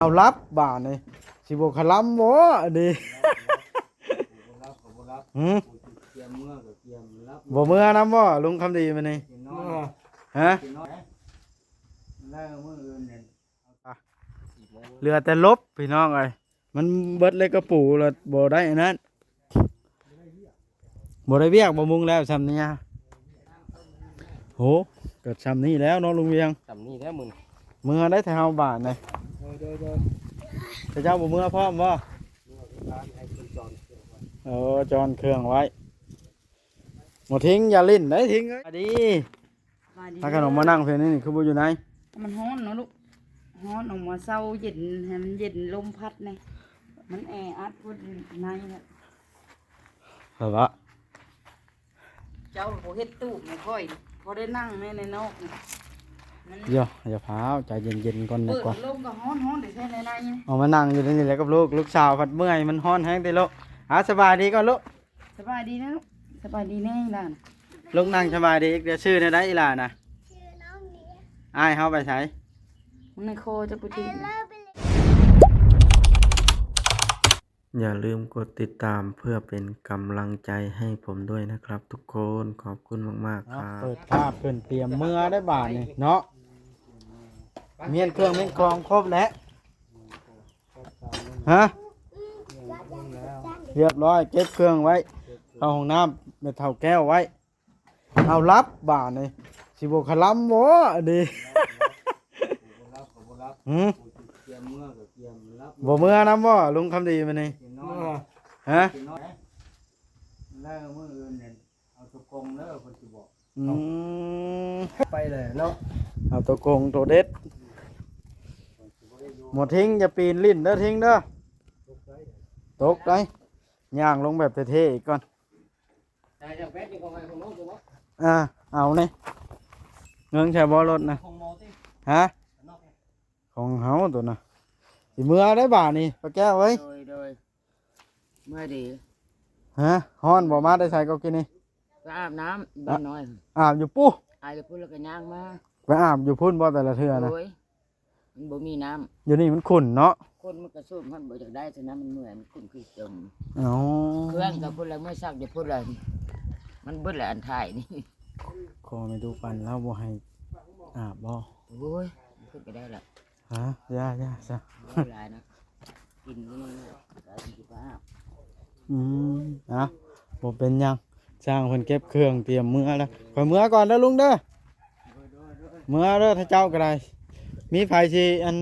ເອົາລັບບາດນີ້ ຊິບໍ່ຄະລຳບໍ່ອັນນີ້? ຫື? ບໍ່ເມືອນຳບໍ່ລຸງຄຳດີມື້ນີ້? ຮະ? ເຫຼືອແຕ່ຫຼົບພີ່ນ້ອງເອີຍ ມັນເບິດເລັກກະປູແລ້ວບໍ່ໄດ້ອັນນັ້ນ ບໍ່ໄດ້ວຽກບໍ່ມຸງແລ້ວຊ່ຳນີ້. ໂຫ ກໍຊ່ຳນີ້ແລ້ວເນາະລຸງວຽງ ຊ່ຳນີ້ແລ້ວມື້ນີ້ ເມືອໄດ້ແຕ່ເຮົາບາດນີ້. ເຂົາເຈົ້າບໍ່ເມືອພ້ອມບໍ່? ເອີ ຈອນເຄື່ອງໄວ້. ບໍ່ ທິງຢ່າຫຼິ້ນໄດ໋ ທິງເອີຍ. ສະບາຍດີ. ສະບາຍດີ. ພາກັນອອກມານັ່ງເພງນີ້ ຄືບໍ່ຢູ່ໃນ? ມັນຮ້ອນເນາະລູກ ຮ້ອນ ອອກມາເຊົາເຢັນ ໃຫ້ມັນເຢັນລົມພັດແດ່ ມັນແອອັດໂພດຢູ່ໃນແຫຼະ. ແບບວ່າ ເຈົ້າບໍ່ເຮັດຕູບໃຫ້ຂ້ອຍ ພໍໄດ້ນັ່ງແດ່ໃນນອກນີ້. ມັນ ຢ່າ ຢ່າຟ້າວ ໃຈເຢັນໆກ່ອນດີກວ່າ. ເປີດພັດລົມກໍຮ້ອນໆ ແຕ່ໃສ່ໃນໆ. ເອົາມານັ່ງຢູ່ໃນນີ້ແຫຼະກັບລູກ ລູກສາວພັດເມື່ອຍ ມັນຮ້ອນແຮງຕິລູກ. ອາ ສະບາຍດີກ່ອນລູກ. ສະບາຍດີນະລູກ ສະບາຍດີແດ່ອີຫຼ້ານະ. ລູກນັ່ງສະບາຍດີ ຈະຊື່ແນວໃດອີຫຼ້ານະ? ຊື່ນ້ອງເນຍ. ອ້າຍເຮົາໄປໃສ? ໃນຄໍຈະໄປເຖິງ. ຢ່າລືມກົດຕິດຕາມເພື່ອເປັນກຳລັງໃຈໃຫ້ຜົມດ້ວຍນະຄັບທຸກຄົນ ຂອບຄຸນມາກໆ ເນາະ ຄັບ. ເປີດພາບຂຶ້ນ ຕຽມເມືອໄດ້ບາດນີ້ເນາະ ມ້ຽນເຄື່ອງມ້ຽນຂອງຄົບແລ້ວ. ຮະ? ຮຽບຮ້ອຍ ເກັບເຄື່ອງໄວ້ ເຂົ້າຫ້ອງນ້ຳແມ່ເຖົ້າແກ້ວໄວ້. ເອົາລັບບາດນີ້ ຊິບໍ່ຄະລຳບໍ່ອັນນີ້? ຫື? ບໍ່ເມືອນຳບໍ່ລຸງຄຳດີມື້ນີ້? ຮະ? ແລ້ວມື້ອື່ນນີ້ ເອົາຕົວກົງເດີ ເພິ່ນຊິບອກ. ອືມ ໄປເລີຍເນາະ ເອົາຕົວກົງໂຕເດັດ. ໝໍທິງ ຢ່າປີນຫຼິ້ນເດີທິງເດີ ຕົກໄດ໋. ຍ່າງລົງແບບເທ່ໆອີກກ່ອນ. ອ່າ ເອົານີ້ ເງິນໃສ່ບໍ່ລົດນະ? ຮະ? ຂອງເຮົາໂຕນະ. ຊິເມືອໄດ້ບາດນີ້ ປ້າແກ້ວເອີຍ. ໂດຍ ໂດຍ. ເມື່ອຍດີ. ຮະ? ຮ້ອນບໍ່? ມາແຕ່ໃສກໍກິນນີ້? ໄປອາບນ້ຳ ອາ ບ້ານນ້ອຍ. ອາບຢູ່ປຸ? ອາບຢູ່ພຸ້ນແລ້ວກໍຍ່າງມາ. ໄປອາບຢູ່ພຸ້ນບໍ່ແຕ່ລະເທື່ອນະ? ໂດຍ. ມັນບໍ່ມີນ້ຳ. ຢູ່ນີ້ມັນຂຸ້ນເນາະ. ຄົນມັນກະສູບ ມັນບໍ່ຢາກໄດ້ ສະນັ້ນມັນເມື່ອຍ ມັນຂຸ້ນຄືຈົມ. ເອົາ ເຄື່ອງກໍພຸ້ນລະ ເມື່ອຊັກຢູ່ພຸ້ນລະ ມັນເບິດລະອັນທ້າຍນີ້. ຂໍແມ່ຕູ້ປັນລາວບໍ່ໃຫ້ອາບບໍ່? ໂອ້ຍ ເພິ່ນກໍໄດ້ລະ. ຮະ? ຢ່າ ຢ່າຊະ ຫຼາຍນະ ກິນນີ້ນະ ຫຼາຍກິນກິນປາອາບ. ອືມ ເອົາ ບໍ່ເປັນຫຍັງ ຊ່າງເພິ່ນເກັບເຄື່ອງຕຽມເມືອແລ້ວ. ຂ້ອຍເມືອກ່ອນເດີລຸງເດີ ເມືອເດີ ຖ້າເຈົ້າກໍໄດ້. ມີໃຜຊິ ອັນ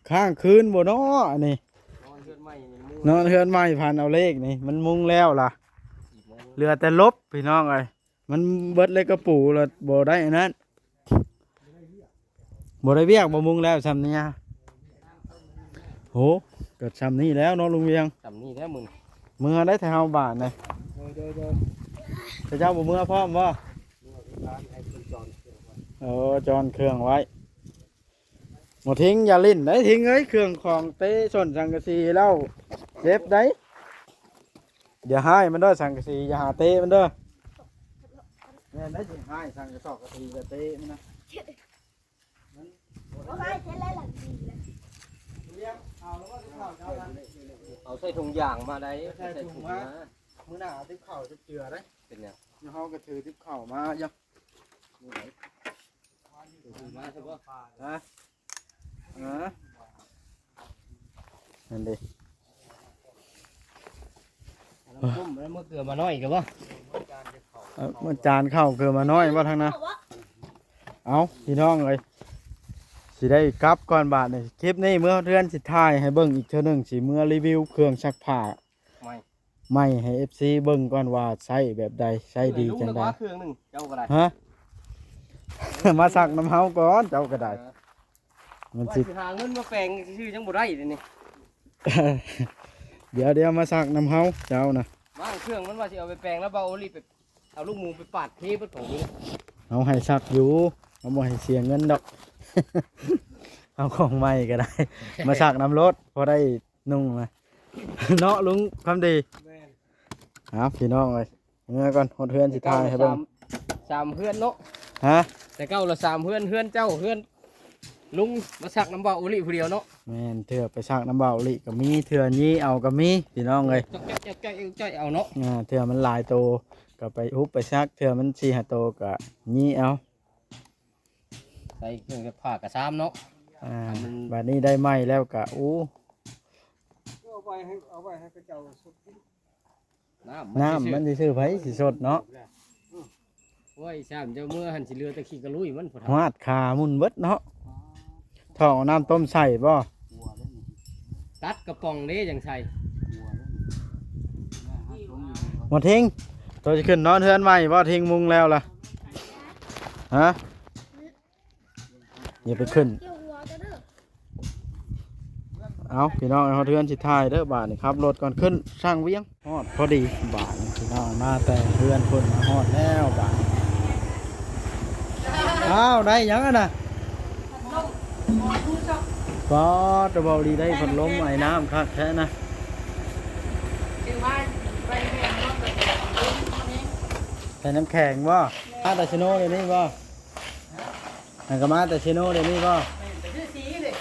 ຄ້າງຄືນບໍ່ເນາະອັນນີ້? ນອນເຮືອນໃໝ່ ນອນເຮືອນໃໝ່ ພັນເອົາເລກນີ້ ມັນມຸງແລ້ວລະ ສີ່ໂມງ ເຫຼືອແຕ່ຫຼົບພີ່ນ້ອງເອີຍ. ມັນເບິດເລັກກະປູແລ້ວບໍ່ໄດ້ອັນນັ້ນ ບໍ່ໄດ້ວຽກບໍ່ມຸງແລ້ວຊ່ຳນີ້. ໂຫ ກໍຊ່ຳນີ້ແລ້ວເນາະລຸງວຽງ ຊ່ຳນີ້ແລ້ວມື້ນີ້ ເມືອໄດ້ແຕ່ເຮົາບາດນີ້. ໂດຍ ໂດຍ ໂດຍ. ເຂົາເຈົ້າບໍ່ເມືອພ້ອມບໍ່? ເມືອຄືກັນ ໃຫ້ເພິ່ນຈອນເຄື່ອງໄວ້. ເອີ ຈອນເຄື່ອງໄວ້. ໝໍທິງ ຢ່າຫຼິ້ນໄດ໋ທິງເອີຍ ເຄື່ອງຂອງເຕະສົ້ນສັງກະສີແລ້ວເຈັບໄດ໋. ຢ່າຮ້າຍມັນເດີ ສັງກະສີ ຢ່າຫາເຕະມັນເດີ. ແມ່ນໄດ໋ ຊິຮ້າຍສັງກະສອກກະສີກະເຕະມັນນະ. ມັນບໍ່ຮ້າຍແທ້ແລ້ວ ຫຼັງດີແລ້ວ. ເອົາແລ້ວບໍ່ ເອົາໃສ່ຖົງຢາງມາໄດ໋ ໃສ່ຖົງມາ. ມື້ໜ້າເອົາຕິບເຂົ້າຕິບເຈືອໄດ໋. ເປັນຫຍັງ? ເຮົາກໍຖືຕິບເຂົ້າມາຢູ່. ຮະ? ເອີ ນັ້ນເດ້. ເອົານ້ຳຕົ້ມ ເອົາເກືອມາໜ້ອຍກໍບໍ່? ເອົາ ເອົາຈານເຂົ້າເກືອມາໜ້ອຍບໍ່ທາງນັ້ນ? ເອົາ ພີ່ນ້ອງເອີຍ ຊິໄດ້ກັບກ່ອນບາດນີ້. ຄລິບນີ້ເມືອເຮືອນ ຊິຖ່າຍໃຫ້ເບິ່ງອີກເທື່ອໜຶ່ງ ຊິເມືອຣີວິວເຄື່ອງຊັກຜ້າ ໃໝ່ ໃໝ່ໃຫ້ເອັຟຊີເບິ່ງກ່ອນວ່າໃຊ້ແບບໃດ ໃຊ້ດີຈັ່ງໃດ. ເຄື່ອງໜຶ່ງ ເຈົ້າກໍໄດ້. ຮະ? ມາຊັກນຳເຮົາກ່ອນ ເຈົ້າກໍໄດ້. ເອີ ມັນຊິ ວ່າຊິຫາເງິນມາແປງຊື່ໆ ຍັງບໍ່ໄດ້ເດນີ້. ດຽວໆ ມາຊັກນຳເຮົາເຈົ້ານະ. ບາງເຄື່ອງມັນວ່າຊິເອົາໄປແປງ ແລ້ວບ່າວໂອລິໄປເອົາລູກໝູໄປປາດເພເບິດຂອງນີ້. ເຮົາໃຫ້ຊັກຢູ່ ເຮົາບໍ່ໃຫ້ເສຍເງິນດອກ. ເອົາຂອງໃໝ່ກໍໄດ້ ມາຊັກນຳໂລດ ພໍໄດ້ ນຸ່ງມາເນາະ ລຸງຄຳດີ. ແມ່ນ. ເອົາ ພີ່ນ້ອງເອີຍ ເມືອກ່ອນ ຮອດເຮືອນຊິຖ່າຍໃຫ້ເບິ່ງ. ສາມ ສາມເຮືອນເນາະ. ຮະ? ແຕ່ເກົ່າລະສາມເຮືອນ ເຮືອນເຈົ້າ ເຮືອນ ລຸງມາຊັກນຳບ່າວໂອລິຜູ້ດຽວເນາະ. ແມ່ນ ເທື່ອໄປຊັກນຳບ່າວໂອລິກໍມີ ເທື່ອຢີ້ເອົາກໍມີ ພີ່ນ້ອງເອີຍ. ຈ້ອຍໆ ຈ້ອຍໆ ເອົາເນາະ. ອ່າ ເທື່ອມັນຫຼາຍໂຕກໍໄປຮຸບໄປຊັກ ເທື່ອມັນສີ່ຫ້າໂຕກໍຢີ້ເອົາ. ໃສ່ເຄື່ອງຊັກຜ້າກະຊາມເນາະ. ອ່າ ອັນ ບາດນີ້ໄດ້ໄມ້ແລ້ວກະ ໂອ້ ເອົາໄວ້ໃຫ້ ເອົາໄວ້ໃຫ້ເຂົາເຈົ້າສົດກິນ. ນ້ຳມັນ ນ້ຳມັນຊິຊື້ໃຜຊິສົດເນາະ. ໂອ້ຍ ຊ້ຳເຈົ້າເມືອຫັ້ນ ຊິເຫຼືອແຕ່ຂີ້ກະລຸຍມັນພຸ້ນ. ຫວາດຂາໝຸ່ນເບິດເນາະ. ທ້ອງເອົານ້ຳຕົ້ມໃສ່ບໍ່? ຕັດກະປ໋ອງເດ້ຈັ່ງໃສ່. ໝໍທິງ ໂຕຊິຂຶ້ນນອນເຮືອນໃໝ່ບໍ່? ທິງມຸງແລ້ວລະ ຮະ? ຢ່າໄປຂຶ້ນ. ເອົາ ພີ່ນ້ອງ ຮອດເຮືອນຊິຖ່າຍເດີ. ບາດນີ້ຂັບລົດກ່ອນ ຂຶ້ນຊ່າງວຽງ. ຮອດພໍດີບາດນີ້ ພີ່ນ້ອງ ມາແຕ່ເຮືອນພຸ້ນ ມາຮອດແລ້ວບາດນີ້. ອ້າວ ໄດ້ຫຍັງອັນນະ? ປ້າດ ຕາເບົາດີ ໄດ້ພັດລົມໄອນ້ຳຄັກແທ້ນະ. ໃສ່ນ້ຳແຂງບໍ່? ມາແຕ່ເຊໂນດຽວນີ້ບໍ່? ຫັ້ນກໍມາແຕ່ເຊໂນດຽວນີ້ບໍ່? ແມ່ນ ໄປຊື້ສີເດ້.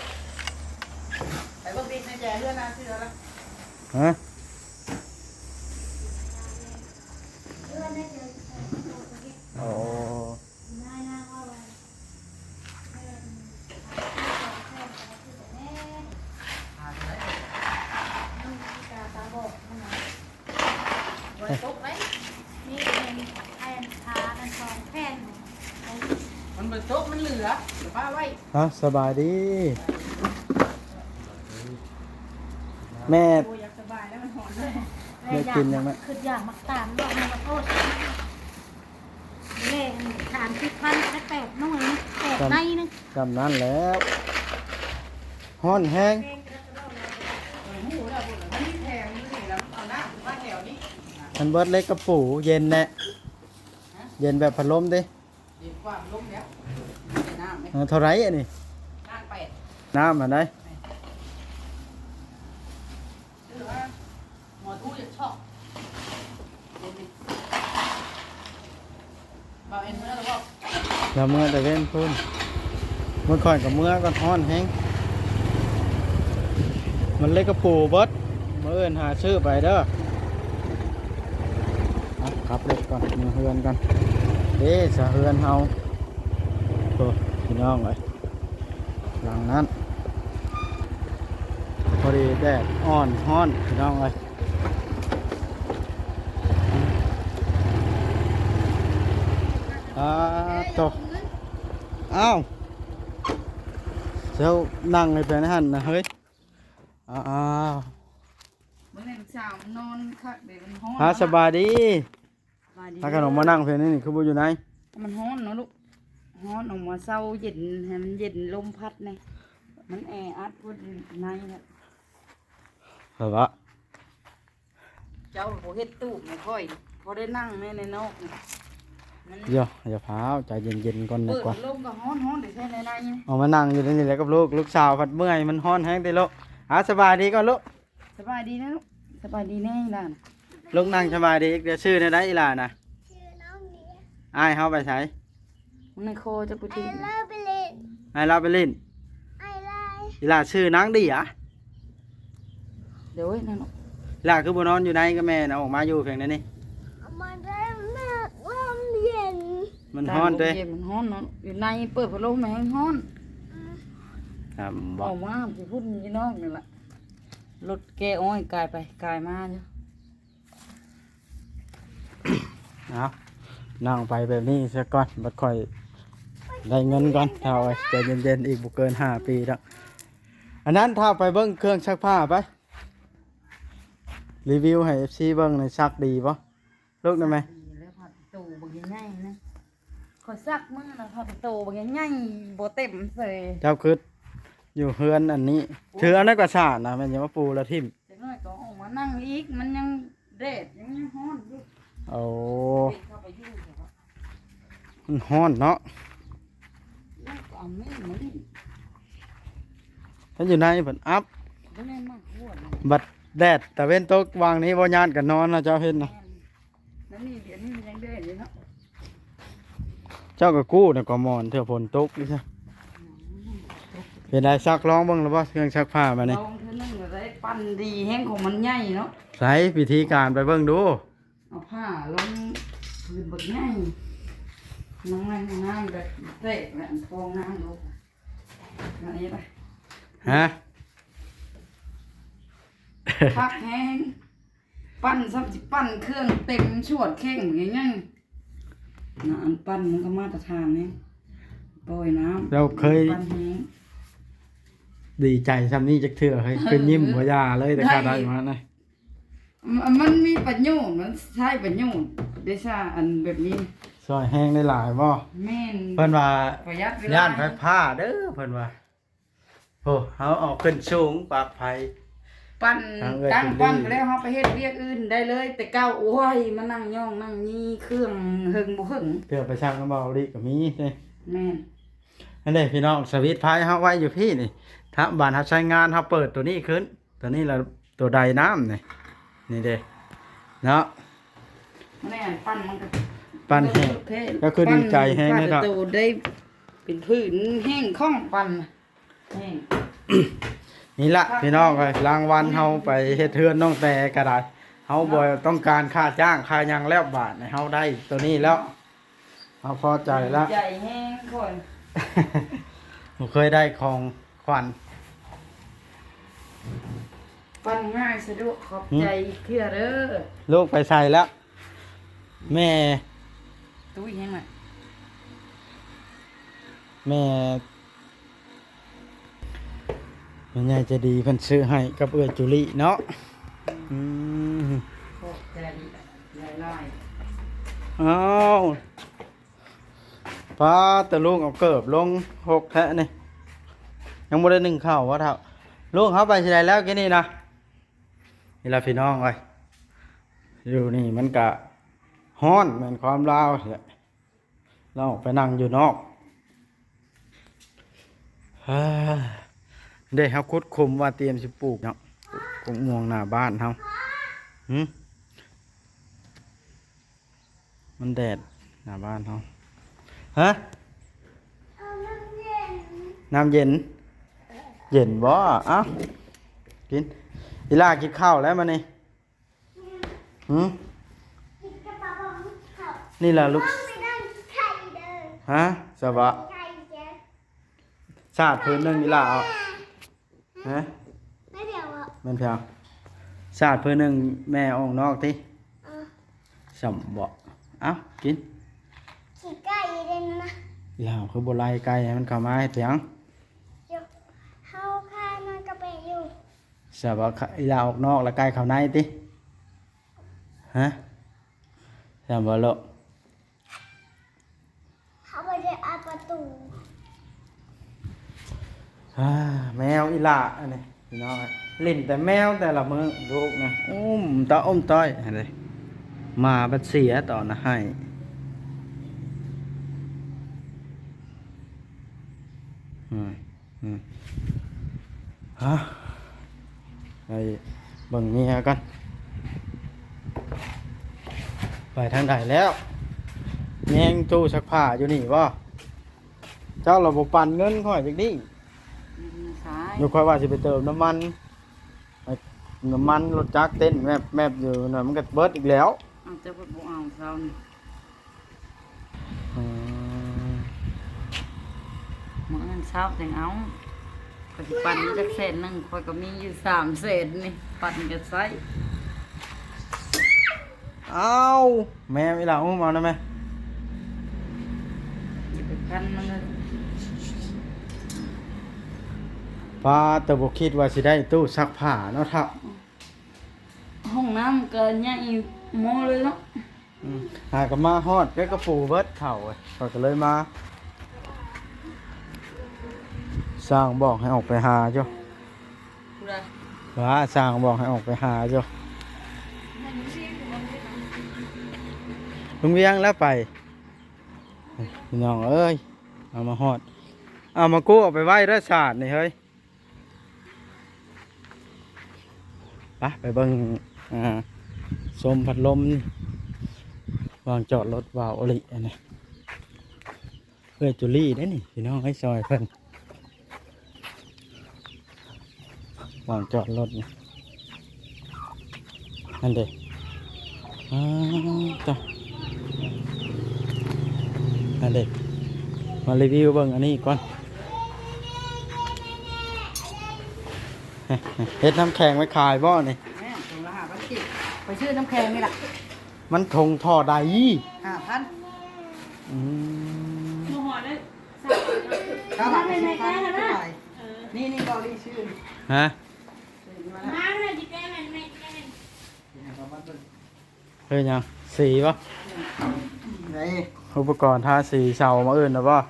ໄປເບິ່ງດິ ໃນແຈເຮືອນນາເສືອລະ. ຮະ? ໂອ້ ບໍ່ໄດ້ຕົກເດ້ ມີແຜ່ນ ແຜ່ນຜ້ານັ້ນສອງແຜ່ນ. ມັນບໍ່ຕົກ ມັນເຫຼືອ ເອົາປະໄວ້. ຮະ ສະບາຍດີ ແມ່. ໂອ້ຍ ຢາກສະບາຍແລ້ວ ມັນຮ້ອນເລີຍ. ແມ່ຢາກກິນຫຍັງນະ? ຄືຢາກໝາກຕານ ບອກໃຫ້ມາໂທດ. ແມ່ ສາມສິບພັນ ໄດ້ແປດໜ່ວຍ ແປດໃນໜຶ່ງ. ສ່ຳນັ້ນແຫຼະ ຮ້ອນແຮງ. ມັນເບິດເຫຼັກກະປູ ເຢັນແຫຼະ ເຢັນແບບພັດລົມຕິ. ເອີ ເທົ່າໃດອັນນີ້? ນ້ຳອັນໃດ? ໝໍຕູ້ຢາກຊອກ ເຫັນນີ້ ບ່າວແອນເມືອແລ້ວບໍ່? ລາວເມືອແຕ່ເວັນພຸ້ນ ມື້ຂ້ອຍກໍເມືອກ່ອນ ຮ້ອນແຮງ. ມັນເຫຼັກກະປູເບິດ ມື້ອື່ນຫາຊື້ໄປເດີ. ເອົາ ຂັບລົດກ່ອນ ເມືອເຮືອນກ່ອນ. ເດ້ ສະເຮືອນເຮົາ ໂອ້ ພີ່ນ້ອງເອີຍ. ຫຼັງນັ້ນ ພໍດີແດດອ່ອນຮ້ອນ ພີ່ນ້ອງເອີຍ. ອາໂຕ ອ້າວ ເຈົ້ານັ່ງໃຫ້ເພິ່ນຫັ້ນນະເຮີ້ຍ. ອ້າວ ເບິ່ງແມ່ນສາວນອນຄັກເດ ມັນຮ້ອນ. ອາ ສະບາຍດີ. ສະບາຍດີ. ພາກັນອອກມານັ່ງເພິ່ນນີ້ ຄືບໍ່ຢູ່ໃນ? ມັນຮ້ອນເນາະລູກ ຮ້ອນ ອອກມາເຊົາເຢັນ ໃຫ້ມັນເຢັນ ລົມພັດແດ່. ມັນແອອັດໂພດຢູ່ໃນແຫຼະ. ເອີ ວະ ເຈົ້າບໍ່ເຮັດຕູບໃຫ້ຂ້ອຍ ພໍໄດ້ນັ່ງແດ່ໃນນອກນີ້. ມັນ ຢ່າ ຢ່າຟ້າວ ໃຈເຢັນໆກ່ອນດີກວ່າ. ເປີດລົມກໍຮ້ອນໆ ໄດ້ໃຊ້ໃນໃນນີ້. ເອົາມານັ່ງຢູ່ໃນນີ້ແຫຼະກັບລູກ ລູກສາວພັດເມື່ອຍ ມັນຮ້ອນແຮງຕິລູກ. ອາ ສະບາຍດີກ່ອນລູກ. ສະບາຍດີນະລູກ ສະບາຍດີແນ່ຫຼານ. ລູກນັ່ງສະບາຍດີ ດຽວຊື່ແນວໃດອີ່ຫຼ້ານະ? ຊື່ນ້ອງເດຍ. ອ້າຍເຮົາໄປໃສ? ມັນໃນຄໍຈັກກູຕິ. ອ້າຍລາວໄປຫຼິ້ນ ອ້າຍລາວໄປຫຼິ້ນ. ອ້າຍລາວ ອີ່ຫຼ້າຊື່ນາງເດຍ. ໂດຍນັ້ນເນາະ. ອີ່ຫຼ້າຄືບໍ່ນອນຢູ່ໃນກັບແມ່ນະ ອອກມາຢູ່ພຽງໃດນີ້? ອອກມາໄດ້ ມັກລົມເຢັນ. ມັນຮ້ອນເດ້ ມັນຮ້ອນເນາະ ຢູ່ໃນເປີດພັດລົມແຮງຮ້ອນ. ອືມ ອອກມາຊິພຸ້ນຢູ່ນອກນີ້ລະ. ລົດແກ່ອ້ອຍກາຍໄປກາຍມາຢູ່. ເອົາ ນັ່ງໄປແບບນີ້ຊະກ່ອນ ບັດຂ້ອຍໄດ້ເງິນກ່ອນ ທ້າວເອີຍ. ໃຈເຢັນໆ ອີກບໍ່ເກີນຫ້າປີດອກ. ອັນນັ້ນ ທ້າວໄປເບິ່ງເຄື່ອງຊັກຜ້າໄປ. ຣີວິວໃຫ້ເອັຟຊີເບິ່ງໜ່ອຍ ຊັກດີບໍ່? ລູກໄດ້ໄໝ? ດີແລ້ວ ຜ້າປິໂຕບັກໃຫຍ່ໆນະ. ຂ້ອຍຊັກມື້ນະ ຜ້າປິໂຕບັກໃຫຍ່ໆ ບໍ່ເຕັມເສີຍ. ເຈົ້າຄືຢູ່ເຮືອນອັນນີ້ ຖືອັນນັ້ນກະສານນະ ແມ່ນຫຍັງວ່າປູແລ້ວຖິ້ມ. ຈັກໜ້ອຍກໍອອກມານັ່ງອີກ ມັນຍັງແດດຍັງຮ້ອນຢູ່. ໂອ້ ມັນຮ້ອນເນາະ. ເອົາມີດມາຫຼິ້ນ ມັນຢູ່ໃນເພິ່ນອັບ. ບໍ່ແມ່ນໝາກຫົວນະ ບັດແດດຕາເວັນຕົກຫວ່າງນີ້ບໍ່ຍານກັນນອນນະ ເຈົ້າເຫັນນະ. ແມ່ນ ແລ້ວນີ້ດຽວນີ້ມັນຍັງແດດຢູ່ເນາະ. ເຈົ້າກໍກູ້ນະ ກໍໝອນເທື່ອຝົນຕົກນີ້ຊະ. ອືມ ຕົກ ປັນໃດ ຊັກລອງເບິ່ງແລ້ວບໍ່ ເຄື່ອງຊັກຜ້າບາດນີ້? ລອງເທື່ອໜຶ່ງກໍໄດ້ ປັນດີແຮງ ຂອງມັນໃຫຍ່ເນາະ. ໃສ ວິທີການໄປເບິ່ງດູ. ເອົາຜ້າລົງພື້ນບັກໃຫຍ່ ນ້ຳໃນຫ້ອງນ້ຳແບບແຕກແລ້ວ ຟອງນ້ຳລົງ ອັນນີ້ໄປ ຮະ? ຄັກແຮງ ປັ່ນຊ້ຳຊິປັ່ນເຄື່ອງເຕັມຊວດເຄັ່ງໃຫຍ່ໆ ນະ ອັນປັ່ນມັນກໍມາດຕະຖານນີ້ ປ່ອຍນ້ຳ ເຈົ້າເຄີຍ ປັ່ນແຮງ ດີໃຈຊ່ຳນີ້ຈັກເທື່ອເຮີ້ຍ ເອີ ຄືຍິ້ມບໍ່ຢ່າເລີຍ ແຕ່ຂ້າໄດ້ມານະ ມັນ ມັນມີປະໂຫຍດ ມັນໃຊ້ປະໂຫຍດເດຊາ ອັນແບບນີ້ ຊ່ອຍແຮງໄດ້ຫຼາຍບໍ່? ແມ່ນ ເພິ່ນວ່າ ປະຢັດເວລາ ຢ້ານໄຟຟ້າເດີ ເພິ່ນວ່າ ໂອ້ ເຮົາເອົາຂຶ້ນສູງ ປາກໄຟ ປັ່ນ ຕັ້ງປັ່ນໄປແລ້ວ ເຮົາໄປເຮັດວຽກອື່ນໄດ້ເລີຍ ແຕ່ເກົ່າ ໂອ້ຍ ມານັ່ງຍ້ອງນັ່ງຢີເຄື່ອງເຫິງບໍ່ເຫິງ ເພື່ອໄປຊັກນຳເບົາລີກໍມີເດ້ ແມ່ນ ອັນນີ້ພີ່ນ້ອງ ສະວິດໄຟເຮົາໄວ້ຢູ່ພີ້ນີ້ ຖ້າບາດເຮົາໃຊ້ງານ ເຮົາເປີດໂຕນີ້ຂຶ້ນ ໂຕນີ້ລະ ໂຕໄດນ້ຳນີ້ ນີ້ເດ້ ເນາະ ແມ່ນ ປັ່ນມັນກໍ ປັ່ນແຮງ ກໍຄືດີໃຈແຮງເດ້ເນາະ ໂຕໄດ້ເປັນພື້ນແຮງຂອງປັ່ນ ແຮງ ນີ້ລະພີ່ນ້ອງເອີຍ ລາງວັນເຮົາໄປເຮັດເຮືອນນ້ອງແຕກໍໄດ້ ເຮົາບໍ່ຕ້ອງການຄ່າຈ້າງຄ່າຫຍັງແລ້ວ ບາດນີ້ເຮົາໄດ້ໂຕນີ້ແລ້ວ ເຮົາພໍໃຈລະ ດີໃຈແຮງຂ້ອຍ ບໍ່ເຄີຍໄດ້ຂອງຂວັນ ປັ່ນງ່າຍສະດວກ ຂອບໃຈອີກເທື່ອເດີ. ລູກໄປໃສແລ້ວ? ແມ່ ຕຸ້ຍແຮງນະ ແມ່ ແມ່ໃຫຍ່ໃຈດີເພິ່ນຊື້ໃຫ້ກັບເອື້ອຍຈູລີເນາະ ອືມ ຂອບໃຈຫຼາຍໆ ອ້າວ ປ້າ ແຕ່ລຸງເອົາເກີບລົງຫົກແທ້ນີ້ ຍັງບໍ່ໄດ້ໜຶ້ງເຂົ້າບໍ່ເຖົ້າ? ລຸງເຮົາໄປຊິໄດ້ແລ້ວກີ້ນີ້ນະ ນີ້ລະພີ່ນ້ອງເອີຍ ຢູ່ນີ້ມັນກະຮ້ອນ ແມ່ນຄວາມລາວແຫຼະ ລາວອອກໄປນັ່ງຢູ່ນອກ ເດ້ ເຮົາຂຸດຂຸມວ່າຕຽມຊິປູກເນາະ ປູກໝາກມ່ວງໜ້າບ້ານເຮົາ ຫື ມັນແດດໜ້າບ້ານເຮົາ ຮະ ເອົານ້ຳເຢັນ ນ້ຳເຢັນ ເຢັນບໍ່? ເອົ້າ ກິນ ອີ່ຫຼ້າກິນເຂົ້າແລ້ວມານີ້ ຫື ກິນກັບປາບອງເຂົ້າ ນີ້ລະລູກ ເອົາໄປດັງໄຂ່ເດີ ຮະ ສະບະ ໄຂ່ເດີ ສາດພື້ນໜຶ່ງ ອີ່ຫຼ້າເອົາ ຮະ ແມ່ນແຜວ ສາດເພື່ອໜຶ່ງແມ່ອອກນອກຕິ ເອີ ຊ່ຳເບາະ ເອົ້າ ກິນ ຂີ້ໄກ່ເດ້ນະ ລາວຄືບໍ່ໄລ່ໄກ່ໃຫ້ມັນເຂົ້າມາເຮັດຫຍັງ ເຮົາຂ້າມັນກໍໄປຢູ່ ສະບາຍ ອີ່ຫຼ້າອອກນອກແລ້ວໄກ່ເຂົ້າໃນຕິ ຮະ ຊ່ຳບໍ່ໂລະ ເຮົາບໍ່ໄດ້ອັດປະຕູ ອາ ແມວອີ່ຫຼ້າອັນນີ້ພີ່ນ້ອງ ຫຼິ້ນແຕ່ແມວແຕ່ລະມື້ ລູກນະ ອຸ້ມຕະອົ້ມຕ້ອຍຫັ້ນເດ້ ໝາບັດເສຍຕອນນະ ໄຫ້ ອືມ ອືມ ຮະ ໄປເບິ່ງເມຍກ່ອນ ໄປທາງໃດແລ້ວ? ແຍງຕູ້ຊັກຜ້າຢູ່ນີ້ບໍ່? ເຈົ້າລະບໍ່ປັນເງິນຂ້ອຍຈັກດີ້. ອືມ ໃຊ່ ດຽວຂ້ອຍວ່າຊິໄປເຕີມນ້ຳມັນ ນ້ຳມັນລົດຈັກເຕັ້ນແມບໆຢູ່ນະ ມັນກໍເບິດອີກແລ້ວ. ເອົາ ເຈົ້າກໍບໍ່ເອົາເຊົ້ານີ້. ອືມ ມື້ອື່ນເຊົ້າຈຶ່ງເອົາ ຂ້ອຍຊິປັ່ນຈັກແສນໜຶ່ງ ຂ້ອຍກໍມີຢູ່ສາມແສນນີ້ ປັ່ນກໍໃຊ້. ອ້າວ ແມວອີ່ຫຼ້າ ອຸ້ມເອົານະແມ່ ຢ່າໄປພັນມັນເລີຍ. ປ້າ ແຕ່ບໍ່ຄິດວ່າຊິໄດ້ຕູ້ຊັກຜ້າເນາະເຖົ້າ. ຫ້ອງນ້ຳກໍໃຫຍ່ໂມເລີຍເນາະ. ອືມ ຫາກໍມາຮອດ ແລ້ວກໍປູເບິດເຖົ້າເອີຍ ຂ້ອຍກໍເລີຍມາ. ຊ່າງບອກໃຫ້ອອກໄປຫາຢູ່. ຜູ້ໃດ? ວ່າຊ່າງບອກໃຫ້ອອກໄປຫາຢູ່. ລຸງວຽງແລ້ວໄປ. ພີ່ນ້ອງເອີຍ ເອົາມາຮອດ ເອົາມາກູ້ເອົາໄປໄວ້ເດີສາດນີ້ເຮີ້ຍ. ໄປ ໄປເບິ່ງ ອ່າ ຊົມພັດລົມ ວາງຈອດລົດວາວໂອລິອັນນີ້ ເອື້ອຍຈູລີເດ້ນີ້ ພີ່ນ້ອງເອີຍ ຊ່ອຍເພິ່ນ. ບ່ອນຈອດລົດນີ້ ນັ້ນເດ້. ອ້າວ ຕາ ນັ້ນເດ້. ມາຣີວິວເບິ່ງອັນນີ້ກ່ອນ. ເຮັດນ້ຳແຂງໄວ້ຂາຍບໍ່ນີ້? ແມ່ນ ຖົງລະຫ້າພັນກີບ. ໄປຊື້ນ້ຳແຂງນີ້ລະ. ມັນຖົງທໍ່ໃດ? ຫ້າພັນ. ອືມ ຢູ່ຫໍເດີ. ເຈົ້າລະໄປຊື້ ເອີ ນີ້ ນີ້ບໍ່ໄດ້ຊື້. ຮະ? ຊື້ມາແລ້ວ ມາເລີຍ ຊິແປໃຫ້ແມ່ ຊິແປໃຫ້. ເຮັດຫຍັງ? ສີບໍ່? ໄດ້ ອຸປະກອນທາສີເສົາມື້ອື່ນນະບໍ່?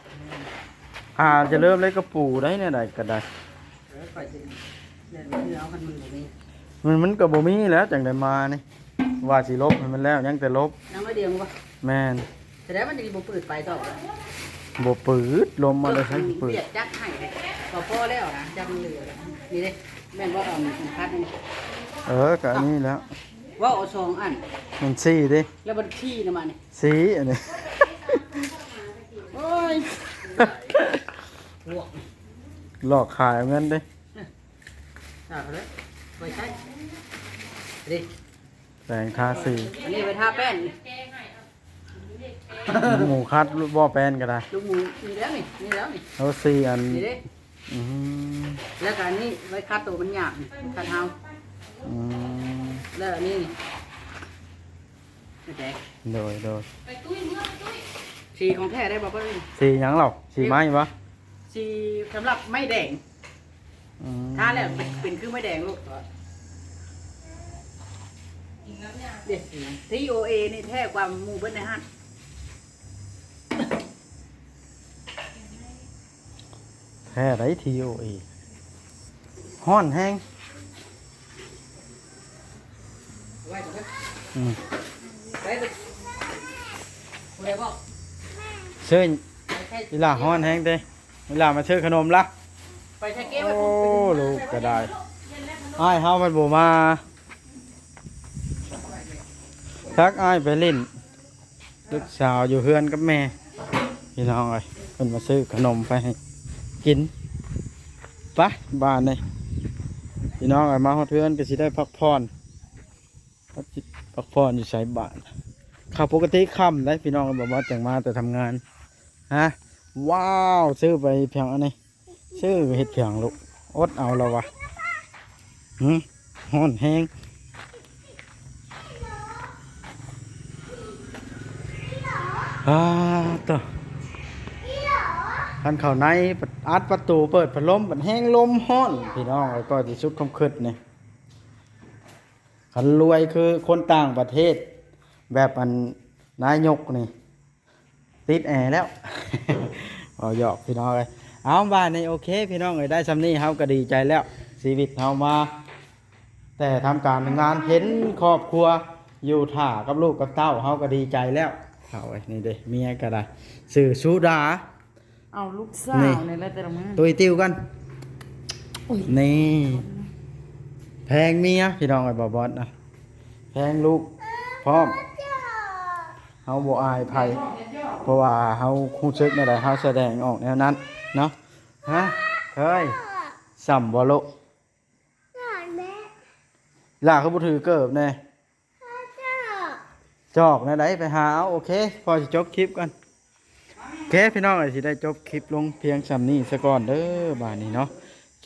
ອາ ຈະເລີ່ມເລີຍກະປູໄດ້ ແນວໃດກໍໄດ້. ເອີ ຂ້ອຍຊິ ແມ່ນ ເອົາ ຄັນມັນບໍ່ມີ ມັນ ມັນກໍບໍ່ມີແລ້ວ ຈັ່ງໄດ້ມານີ້. ວ່າຊິລົບໃຫ້ມັນແລ້ວ ຍັງແຕ່ລົບ ຍັງໜ້ອຍດຽວບໍ່? ແມ່ນ. ສະແດງວ່າມັນຈະບໍ່ປືດໄປຕໍ່. ບໍ່ປືດ ລົມມາແລ້ວໃສປືດ. ວຽກຈັກໃຫ້ກໍພໍແລ້ວນະ ຈັກມັນເຫຼືອ. ນີ້ເດ້ ແມ່ນບໍ່? ເອົາອັນຄັດນີ້. ເອີ ກະອັນນີ້ແຫຼະ. ເວົ້າເອົາສອງອັນ ມັນສີ່ເດ້ ແລ້ວບັດສີ່ນຳມານີ້ ສີ່ອັນນີ້. ໂອ້ຍ ຫຼອກຂາຍເອົາເງິນເດ້. ເອົາເລີຍ ໄວ້ໃຊ້ເດ້. ແປງທາສີ ອັນນີ້ໄວ້ທາແປ້ງ. ລູກໝູຄັດບໍ່? ແປ້ງກໍໄດ້ ລູກໝູນີ້ແລ້ວນີ້ ນີ້ແລ້ວນີ້. ເອົາສີ່ອັນ ນີ້ເດ້. ອືມ ແລ້ວກໍອັນນີ້ໄວ້ຄັດໂຕມັນຫຍາບ ຄັດເຮົາ. ອືມ ແລ້ວອັນນີ້ນີ້ ໂດຍ ໂດຍ. ສີຂອງແທ້ໄດ້ບໍ່? ສີຫຍັງເຫຼົ່າ? ສີໄມ້ບໍ່? ສີສຳລັບໄມ້ແດງ. ອືມ ທາແລ້ວເປັນ ເປັນຄືໄມ້ແດງໂລດ. ເດ້ ທີໂອເອ ນີ້ແທ້ກວ່າໝູ່ເບິດໃນຮ້ານ. ແທ້ໃດ ທີໂອເອ ຮ້ອນແຮງ. ອືມ ເຊີນ ອີ່ຫຼ້າຮ້ອນແຮງເດ້. ເວລາມາຊື້ຂະໜົມລະ. ໂອ້ ລູກກໍໄດ້ ອ້າຍເຮົາມັນບໍ່ມາ. ຈັກອ້າຍໄປຫຼິ້ນ ລູກສາວຢູ່ເຮືອນກັບແມ່ ພີ່ນ້ອງເອີຍ. ເພິ່ນມາຊື້ຂະໜົມໄປໃຫ້ກິນ. ໄປ ບ້ານນີ້ ພີ່ນ້ອງເອີຍ. ມາຮອດເຮືອນກໍຊິໄດ້ພັກຜ່ອນ. ພັກຜ່ອນຢູ່ໃສບ້ານ? ເຂົ້າປົກກະຕິຄ່ຳໄດ໋ ພີ່ນ້ອງເອີຍ. ບໍ່ວ່າຈັ່ງມາແຕ່ທຳງານ. ຮະ? ວ້າວ ຊື້ໄປພຽງອັນນີ້. ຊື້ເຮັດພຽງລູກ ອົດເອົາລະວະ. ຫື? ຮ້ອນແຮງ. ອາ ໂຕ ຄັນເຂົ້າໃນ ອັດປະຕູ ເປີດພັດລົມ ບັດແຮງລົມຮ້ອນ ພີ່ນ້ອງເອີຍ. ກໍທີ່ສຸດຄວາມຄິດນີ້ ຄັນລວຍຄືຄົນຕ່າງປະເທດ ແບບອັນນາຍົກນີ້ ຕິດແອແລ້ວ. ເວົ້າຫຍອກພີ່ນ້ອງເອີຍ. ເອົາ ບາດນີ້ໂອເຄ ພີ່ນ້ອງເອີຍ ໄດ້ຊ່ຳນີ້ເຮົາກໍດີໃຈແລ້ວ. ຊີວິດເຮົາມາແຕ່ທຳການທຳງານ ເຫັນຄອບຄົວຢູ່ຖ້າກັບລູກກັບເຕົ້າ ເຮົາກໍດີໃຈແລ້ວ. ເອົາເອີຍ ນີ້ເດ້ ເມຍກໍໄດ້ ຊື່ສຸດາ. ເອົາລູກສາວນີ້ແຫຼະແຕ່ລະມື້ ຕຸ້ຍຕິວກັນ. ນີ້ ແພງເມຍ ພີ່ນ້ອງເອີຍ ບໍ່ບອດນະ ແພງລູກພ້ອມ. ເຮົາບໍ່ອາຍໃຜ ເພາະວ່າເຮົາຮູ້ສຶກແນວໃດ ເຮົາສະແດງອອກແນວນັ້ນເນາະ. ຮະ ເຮີ້ຍ ສ່ຳບໍ່ລູກ? ຫຼ້າຄືບໍ່ຖືເກີບແດ່? ຈອກແນວໃດ ໄປຫາເອົາ. ໂອເຄ ພໍ່ຊິຈົບຄລິບກ່ອນ. ໂອເຄ ພີ່ນ້ອງເອີຍ ຊິໄດ້ຈົບຄລິບລົງພຽງຊ່ຳນີ້ສາກ່ອນເດີ ບາດນີ້ເນາະ.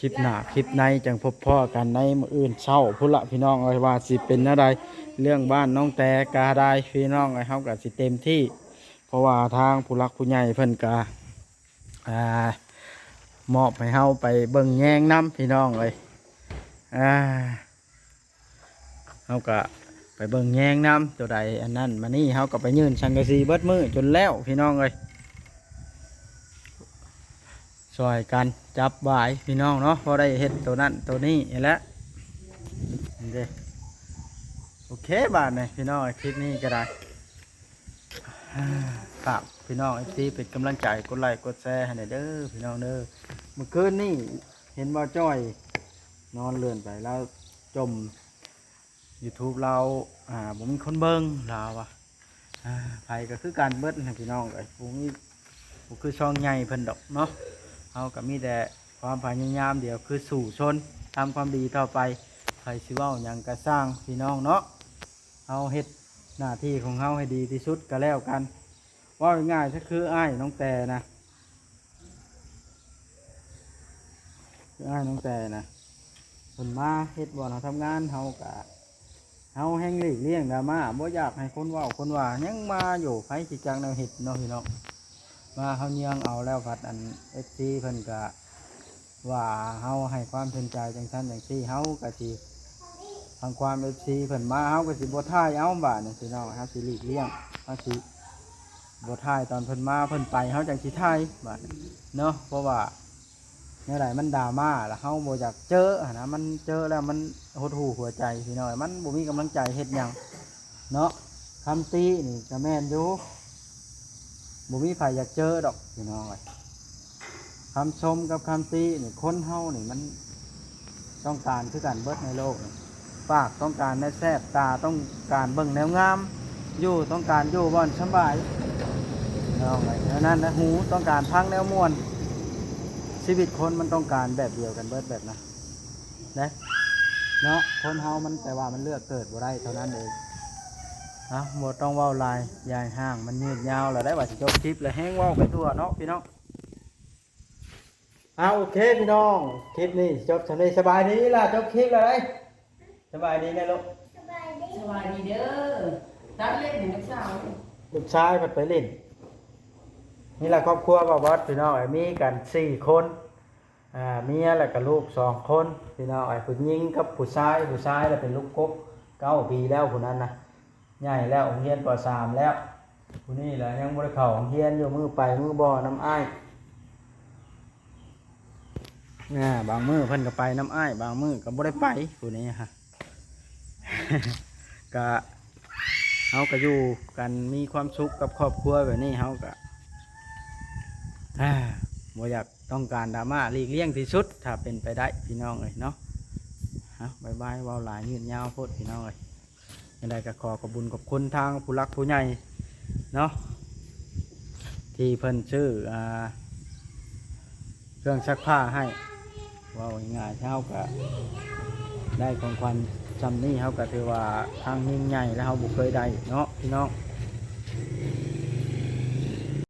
ຄລິບໜ້າຄລິບໃນຈັ່ງພົບພໍ້ກັນໃນມື້ອື່ນເຊົ້າພຸ້ນລະ ພີ່ນ້ອງເອີຍ ວ່າຊິເປັນແນວໃດ. ເລື່ອງບ້ານນ້ອງແຕກະໄດ້ ພີ່ນ້ອງເອີຍ ເຮົາກະຊິເຕັມທີ່ ເພາະວ່າທາງຜູ້ຫຼັກຜູ້ໃຫຍ່ເພິ່ນກະ ອ່າ ມອບໃຫ້ເຮົາໄປເບິ່ງແຍງນຳ ພີ່ນ້ອງເອີຍ. ອ່າ ເຮົາກະໄປເບິ່ງແຍງນຳ ໂຕໃດອັນນັ້ນມານີ້ ເຮົາກະໄປຍື່ນສັງກະສີເບິດມື້ຈົນແລ້ວ ພີ່ນ້ອງເອີຍ. ຊ່ອຍກັນຈັບຫວາຍ ພີ່ນ້ອງເນາະ ພໍໄດ້ເຮັດໂຕນັ້ນໂຕນີ້ນີ້ແຫຼະ ເດ້. ໂອເຄ ບາດນີ້ ພີ່ນ້ອງເອີຍ ຄລິບນີ້ກະໄດ້ ຝາກພີ່ນ້ອງເອັຟຊີເປັນກຳລັງໃຈ ກົດໄລກົດແຊໃຫ້ແດ່ເດີ ພີ່ນ້ອງເດີ. ມື້ຄືນນີ້ເຫັນບ່າວຈ້ອຍນອນເລື່ອນໄປ ລາວຈົ່ມຢູທູບລາວ ອ່າ ບໍ່ມີຄົນເບິ່ງ ລາວວ່າ. ອ່າ ໃຜກໍຄືກັນເບິດນະ ພີ່ນ້ອງເອີຍ ບໍ່ມີ ບໍ່ຄືຊ່ອງໃຫຍ່ເພິ່ນດອກເນາະ. ເຮົາກໍມີແຕ່ ຄວາມພະຍາຍາມດຽວຄືສູ້ຊົນ ທຳຄວາມດີຕໍ່ໄປ. ໃຜຊິເວົ້າຫຍັງກະຊ່າງພີ່ນ້ອງເນາະ, ເຮົາເຮັດໜ້າທີ່ຂອງເຮົາໃຫ້ດີທີ່ສຸດກະແລ້ວກັນ. ເວົ້າງ່າຍໆ ຄືອ້າຍນ້ອງແຕ່ນະ ຄືອ້າຍນ້ອງແຕ່ນະ ເພິ່ນມາເຮັດບ່ອນເຮົາທຳງານ ເຮົາກະ ເຮົາແຮ່ງຫຼີກລ້ຽງດຣາມາ ບໍ່ຢາກໃຫ້ຄົນເວົ້າຄົນວ່າ ຍັງມາຢູ່. ໃຜຊິຈັກແນວເຮັດເນາະພີ່ນ້ອງ. ມາເຮົາເຍືອງເອົາແລ້ວ ພັດອັນ ເອັຟຊີ ເພິ່ນກະວ່າເຮົາໃຫ້ຄວາມສົນໃຈຈັ່ງຊັ້ນຈັ່ງຊີ້ ເຮົາກະຊິ ທາງຄວາມ ເອັຟຊີ ເພິ່ນມາ ເຮົາກະຊິບໍ່ຖ່າຍເອົາ. ບາດນີ້ພີ່ນ້ອງ ເຮົາຊິຫຼີກລ້ຽງ ເຮົາຊິບໍ່ຖ່າຍຕອນເພິ່ນມາ ເພິ່ນໄປ ເຮົາຈັ່ງຊິຖ່າຍບາດນີ້ເນາະ. ເພາະວ່າ ແນວໃດມັນດຣາມາ ແລ້ວເຮົາບໍ່ຢາກເຈີຫັ້ນນະ, ມັນເຈີແລ້ວມັນຫົດຫູ່ຫົວໃຈພີ່ນ້ອງ, ມັນບໍ່ມີກຳລັງໃຈເຮັດຫຍັງເນາະ. ຄຳຕິນີ້ກະແມ່ນຢູ່ ບໍ່ມີໃຜຢາກເຈີດອກພີ່ນ້ອງເອີຍ. ຄຳຊົມກັບຄຳຕິນີ້ ຄົນເຮົານີ້ມັນຕ້ອງການຄືກັນເບິດໃນໂລກນີ້. ປາກຕ້ອງການແນວແຊບ, ຕາຕ້ອງການເບິ່ງແນວງາມ, ຢູ່ຕ້ອງການຢູ່ບ່ອນສະບາຍພີ່ນ້ອງເອີຍ. ແນວນັ້ນນະ ຫູຕ້ອງການຟັງແນວມ່ວນ. ຊີວິດຄົນມັນຕ້ອງການແບບດຽວກັນເບິດແບບນັ້ນເດ້ເນາະ. ຄົນເຮົາມັນ ແຕ່ວ່າມັນເລືອກເກີດບໍ່ໄດ້ເທົ່ານັ້ນເອງ. ເອົາ ບໍ່ຕ້ອງເວົ້າຫຼາຍ ຢ່າໃຫ້ຮ່າງມັນຍືດຍາວແລ້ວໄດ໋. ວ່າຊິຈົບຄລິບແລ້ວ ແຮ່ງເວົ້າໄປທົ່ວເນາະພີ່ນ້ອງ. ເອົາ ໂອເຄພີ່ນ້ອງ ຄລິບນີ້ຈົບສ່ຳນີ້. ສະບາຍດີລະ ຈົບຄລິບແລ້ວເດ້. ສະບາຍດີແນ່ລູກ. ສະບາຍດີເດີ. ຕັດເລັບໃຫ້ລູກສາວ. ລູກຊາຍເພິ່ນໄປຫຼິ້ນ. ນີ້ລະຄອບຄົວບ່າວບອດພີ່ນ້ອງເອີຍ, ມີກັນສີ່ຄົນ ອ່າ ເມຍແລ້ວກະລູກສອງຄົນພີ່ນ້ອງເອີຍ, ຜູ້ຍິງກັບຜູ້ຊາຍ. ຜູ້ຊາຍລະເປັນລູກກົກ ເກົ້າປີແລ້ວ ຜູ້ນັ້ນນະ ໃຫຍ່ແລ້ວ ໂຮງຮຽນ ປໍສາມແລ້ວ. ຜູ້ນີ້ລະຍັງບໍ່ໄດ້ເຂົ້າໂຮງຮຽນຢູ່, ມື້ໄປມື້ບໍ່ນຳອ້າຍ. ອ່າ ບາງມື້ເພິ່ນກະໄປນຳອ້າຍ, ບາງມື້ກະບໍ່ໄດ້ໄປ. ຜູ້ນີ້ຮະ ກະ ເຮົາກະຢູ່ກັນມີຄວາມສຸກກັບຄອບຄົວແບບນີ້ ເຮົາກະ ອ່າ ບໍ່ຢາກຕ້ອງການດຣາມາ ຫຼີກລ້ຽງທີ່ສຸດ ຖ້າເປັນໄປໄດ້ພີ່ນ້ອງເອີຍເນາະ. ເອົາ ບາຍບາຍ ເວົ້າຫຼາຍຍືດຍາວໂພດພີ່ນ້ອງເອີຍ. ຈັ່ງໃດກະຂໍຂອບບຸນຂອບຄຸນທາງຜູ້ຫຼັກຜູ້ໃຫຍ່ເນາະ ທີ່ເພິ່ນຊື້ ອ່າ ເຄື່ອງຊັກຜ້າໃຫ້. ເວົ້າງ່າຍໆ ເຮົາກະໄດ້ຂອງຂວັນຊ່ຳນີ້ ເຮົາກະຖືວ່າຄັ້ງຍິ່ງໃຫຍ່ ແລະ ເຮົາບໍ່ເຄີຍໄດ້ເນາະພີ່ນ້ອງ.